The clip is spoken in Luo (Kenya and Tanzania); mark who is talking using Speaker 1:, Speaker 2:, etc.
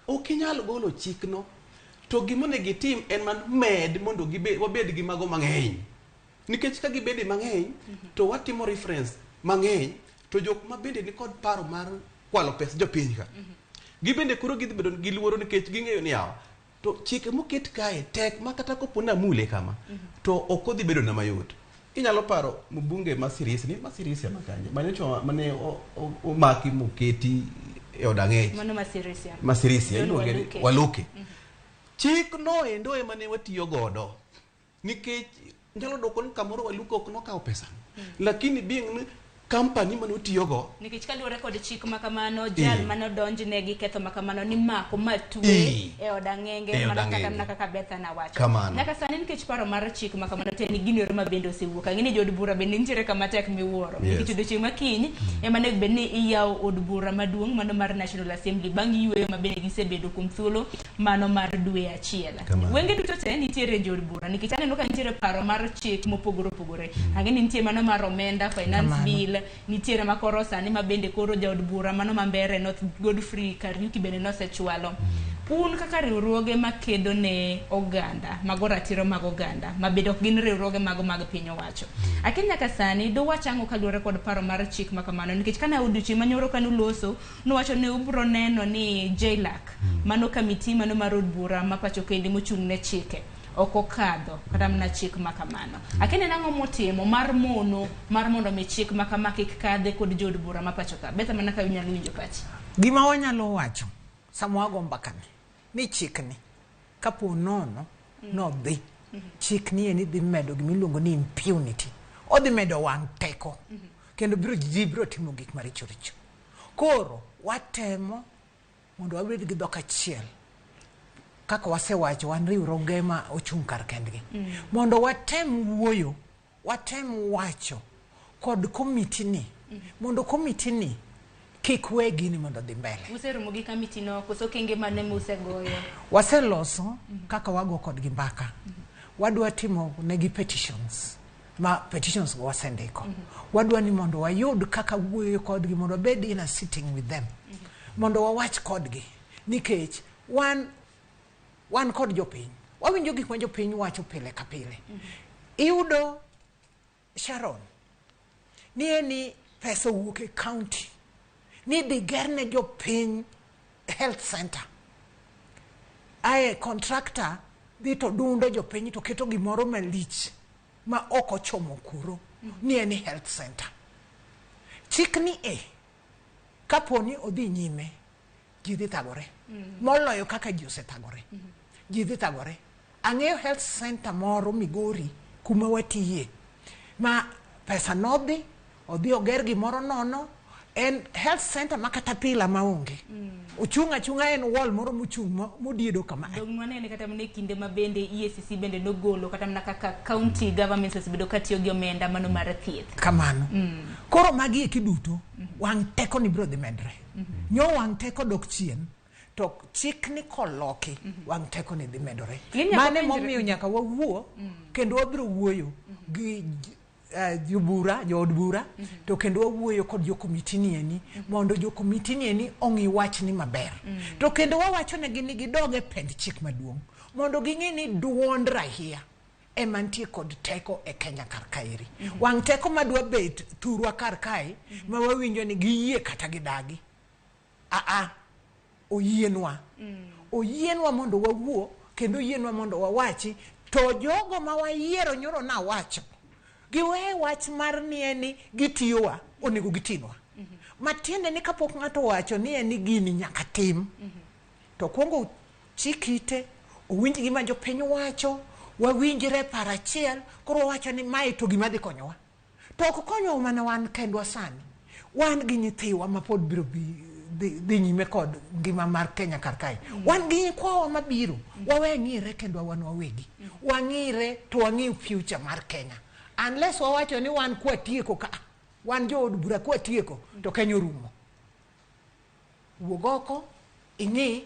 Speaker 1: Ok inyal golo chikno to gima onego itim en man med mondo gibe, wabed gi mago mang'eny. Nikech ka gibede mang'eny to watimo reference mang'eny to jok ma bende nikod paro mar kwalo pes jopiny ka. Gibende koro gidhi bedo gi luoro nikech ging'eyo ni yawa to chike moket kae tek ma kata kopo ni amule kama to ok odhi bedo na mayot. Inyalo paro mbunge ma Sirisia, ni ma Sirisia ma kanye, manyocha mane omaki moketi e od ang'ech.
Speaker 2: Mano ma Sirisia.
Speaker 1: Ma Sirisia,
Speaker 2: John
Speaker 1: iluonge ni
Speaker 2: Waluke.
Speaker 1: Waluke. Chik no endo ema ne watiyo godo. Nikech nyalo dwoko ni kamoro Waluke ok nokawo pesa. Lakini being ni company mane otiyogo
Speaker 2: Nikech kaluwore kod chik ma kamano, jal mane odonjne gi ketho ma kamano nimako ma twe e od ang'enge
Speaker 1: E od
Speaker 2: mana kata
Speaker 1: ang'enge.
Speaker 2: mana kaka Betha nawacho.
Speaker 1: Kamano.
Speaker 2: Nyaka sani nikech paro mar chik ma kamano te ni gino ero ma bende osewuok. Ang'e ni jood bura bende nitiere kama tek miwuoro. Nikech odiochieng' ma kiny ema onego bed ni iyawo od bura maduong' mano mar National Assembly bang' yueyo ma bende gisebedo kuom thuolo mano mar dwe achiel.
Speaker 1: Kamano.
Speaker 2: Wenge duto te nitiere jood bura nikech aneno ka nitiere paro mar chik mopogore opogore. Ang'e ni nitie mano mar omenda, finance
Speaker 3: Kamano.
Speaker 2: bill, nitiere ma koro sani ma bende koro jaod bura mano ma Mbeere North Godfrey Kariuki bende nosechwalo. Un kaka riwruoge makedo ne oganda, mago ratiro mag oganda, ma bende ok gin riwruoge mago mag piny owacho. Akia nyaka sani duwach ang'o kaluwore kod paro mar chik ma kamano nikech kane odiochieng' manyoro kane uloso nuwacho ni ubro neno ni JLAC, mano kamiti mano mar od bura ma pacho kendi mochung' ne chike ok okadho kata mana chik ma kamano. Akia ni en ang'o motimo mar mono mar mondo mi chik ma kama kik kadhe kod jood bura ma pacho ka. Betha mana ka inyalo winjo pachi.
Speaker 3: Gima wanyalo wacho sama wago mbakani ni chikni kapo nono nodhi chikni eni dhi medo gima iluongo ni impunity. Odhi medo wang' teko kendo biro ji biro timo gik maricho richo. Koro watemo mondo wabed gi dhok achiel kaka wasewacho wan riwruoge ma ochung' kar kendgi mondo watem wuoyo watem wacho kod komiti ni mondo komiti ni kik we gini mondo odhi mbele.
Speaker 2: Useromo gi kamiti no koso okenge mane musegoyo?
Speaker 3: Waseloso kaka wago kodgi mbaka. Wadwa timo negi petitions ma petitions go wasendiko. Wadwa ni mondo wayud kaka wuoyo kodgi mondo wabed in a sitting with them. Mondo wawach kodgi nikech wan wan kod jopiny. Wawinjo gik ma jopiny wacho pile ka pile. Iyudo Sharon ni en ni pesa owuok e county ni dhi gerne jopiny health center. Ae contractor dhi to dundo jopiny to keto gimoro malich ma ok ochomo kuro ni en health center. Chik ni e kapo ni odhi nyime ji dhi thagore moloyo kaka ji osethagore. Ji dhi thagore. Ang'eyo health center moro Migori kuma watiye ma pesa nodhi odhi oger gimoro nono en health center ma kata pila maonge. Ochung' achung'a en wall moro mochung' modiedo kama.
Speaker 2: Dong' wanene kata mana e kinde ma bende EACC bende nogolo kata mana kaka county governments osebedo katiyo gi omenda mano mar thieth.
Speaker 3: Kamano. Koro magi eki duto wang' teko ni biro dhi medre. Nyo wang' teko dok chien to chik ni koloki wang' teko ni dhi medore.
Speaker 2: Ginyalo
Speaker 3: Mano
Speaker 2: penjre-
Speaker 3: emomiyo nyaka wawuo kendo wabiro wuoyo gi jobura, jood bura to kendo wawuoyo kod jokomiti ni eni mondo jokomiti ni eni ong'i wachni maber. To kendo wawacho negi ni gidog e pend chik maduong' mondo ging'e ni duond rahia ema nitie kod teko e Kenya kar kaeri. Wang' teko madwa bet thurwa kar kae ma wawinjo ni giyie kata gidagi. Aa, oyienwa. Oyienwa mondo wawuo kendo oyienwa mondo wawachi to jogo ma wayiero nyoro nawacho giwe wach mar ni en gitiyowa onego gitinwa. Matiende ni kapok ng'ato owacho ni en gini nyaka tim to kuongo chik ite owinj gima jopiny wacho wawinjre paro achiel koro wawacho ni mae to gima dhi konyowa. To ok konyowa mana wan kendwa sani. Wan gi nyithiwa ma pod biro dhi nyime kod ngima mar Kenya kar kae. Wan gi nyikwawa mabiro. Wawe ng'ire kendwa wan wawegi. Wang'ire to wang'i future mar Kenya. Unless wawacho ni wan kwatieko ka, wan jood bura kwatieko to Kenya orumo. Wuog oko, ing'i.